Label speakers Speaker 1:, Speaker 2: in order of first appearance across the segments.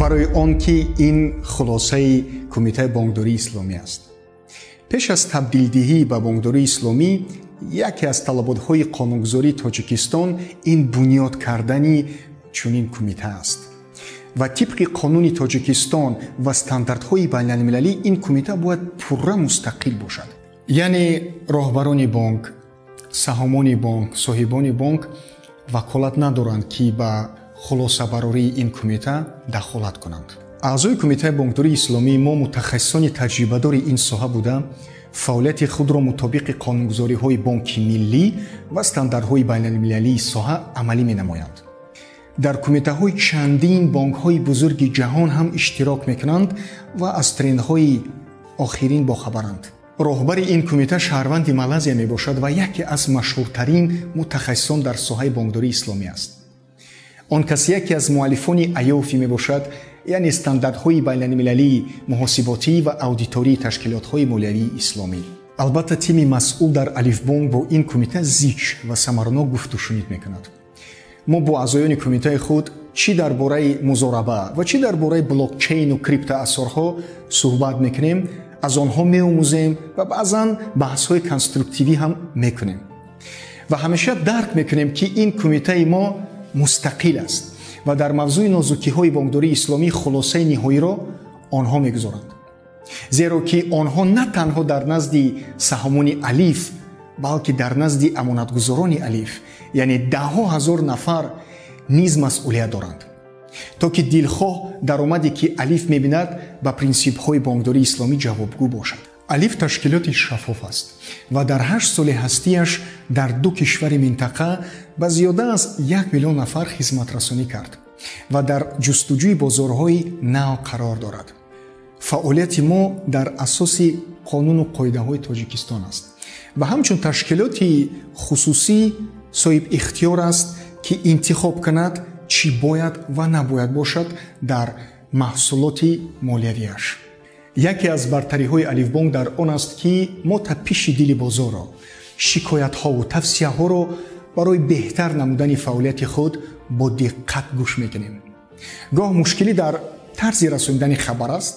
Speaker 1: Барои он ки ин хулосаи Кумитаи бонкдории исломӣ аст. Пеш аз табдилдиҳӣ ба бонкдории исломӣ яке аз талаботҳои қонунгузории Тоҷикистон ин бунёд кардани чунин кумита аст. Ва тибқи қонуни Тоҷикистон ва стандартҳои байналмилалӣ ин кумита бояд пурра мустақил бошад. Яъне роҳбарони бонк, саҳомони бонк, соҳибони бонк ваколат надоранд, ки ба хулосабарории ин кумита дахолат кунанд. Аъзои Кумитаи бонкдории исломии мо мутахассисони таҷрибадори ин соҳа буда, фаъолияти худро мутобиқи қонунгузориҳои Бонки миллӣ ва стандартҳои байналмилалии соҳа амалӣ менамоянд. Дар кумитаҳои чандин бонкҳои бузурги ҷаҳон ҳам иштирок мекунанд ва аз трендҳои охирин бохабаранд. Роҳбари ин кумита шаҳрванди Малайзия мебошад ва яке аз машҳуртарин мутахассисон дар соҳаи бонкдории исломӣ аст. Он кас яке аз муаллифони АЙОФИ мебошад, яъне стандартҳои байналмилалии муҳосиботӣ ва аудитории ташкилотҳои молиявии исломӣ. Албатта, тими масъул дар Алифбонк бо ин кумита зич ва самарнок гуфтушунид мекунад. Мо бо аъзоёни кумитаи худ чӣ дар бораи музораба ва чӣ дар бораи блокчейну криптоасъорҳо суҳбат мекунем, аз онҳо меомӯзем ва баъзан баҳсҳои конструктивӣ ҳам мекунем. Ва ҳамеша дарк мекунем, ки ин кумитаи мо мустақил аст ва дар мавзӯи нозукиҳои бонкдории исломӣ хулосаи ниҳоиро онҳо мегузоранд. Зеро ки онҳо на танҳо дар назди саҳомони Алиф, балки дар назди амонатгузорони Алиф, яъне даҳҳо ҳазор нафар низ масъулият доранд, то ки дилхоҳ даромаде ки Алиф мебинад, ба принсипҳои бонкдории исломӣ ҷавобгӯ бошад. Алиф ташкилоти шаффоф аст ва дар 8 соли ҳастиаш дар ду кишвари минтақа ба зиёда аз 1 миллион нафар хизматрасонӣ кард ва дар ҷустуҷӯи бозорҳои нав қарор дорад. Фаъолияти мо дар асоси қонуну қоидаҳои Тоҷикистон аст ва ҳамчун ташкилоти хусусӣ соҳиб ихтиёр аст, ки интихоб кунад, чӣ бояд ва набояд бошад дар маҳсулоти молиявиаш. Яке аз бартариҳои Алифбонк дар он аст, ки мо тапиши дили бозорро, шикоятҳову тавсияҳоро барои беҳтар намудани фаъолияти худ бо диққат гӯш мекунем. Гоҳ мушкилӣ дар тарзи расонидани хабар аст,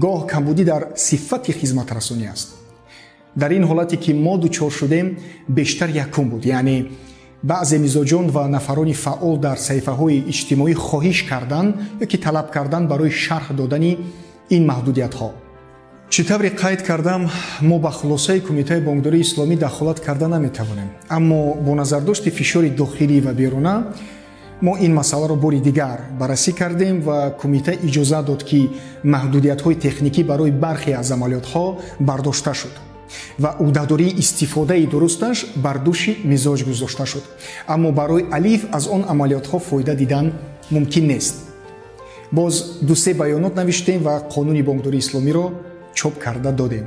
Speaker 1: гоҳ камбудӣ дар сифати хизматрасонӣ аст. Дар ин ҳолате ки мо дучор шудем, бештар якум буд, яъне баъзе мизоҷон ва нафарони фаъол дар саҳифаҳои иҷтимоӣ хоҳиш кардан ё ки талаб кардан барои шарҳ додани ин маҳдудиятҳо. Чӣ тавре қайд кардам, мо ба хулосаи Кумитаи бонкдории исломӣ дахолат карда наметавонем, аммо бо назардошти фишори дохилӣ ва беруна мо ин масъаларо бори дигар баррасӣ кардем ва кумита иҷозат дод, ки маҳдудиятҳои техникӣ барои бархе аз амалиётҳо бардошта шуд ва ӯҳдадории истифодаи дурусташ бар дӯши мизоҷ гузошта шуд, аммо барои Алиф аз он амалиётҳо фоида дидан мумкин нест. Боз дусе баёнот навиштем ва қонуни бонкдории исломиро чоп карда додем.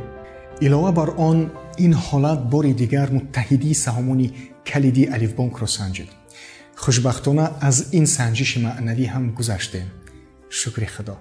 Speaker 1: Илова бар он, ин ҳолат бори дигар муттаҳидии саҳомони калидии Алифбонкро санҷид. Хушбахтона, аз ин санҷиши маънавӣ ҳам гузаштем, шукри Худо.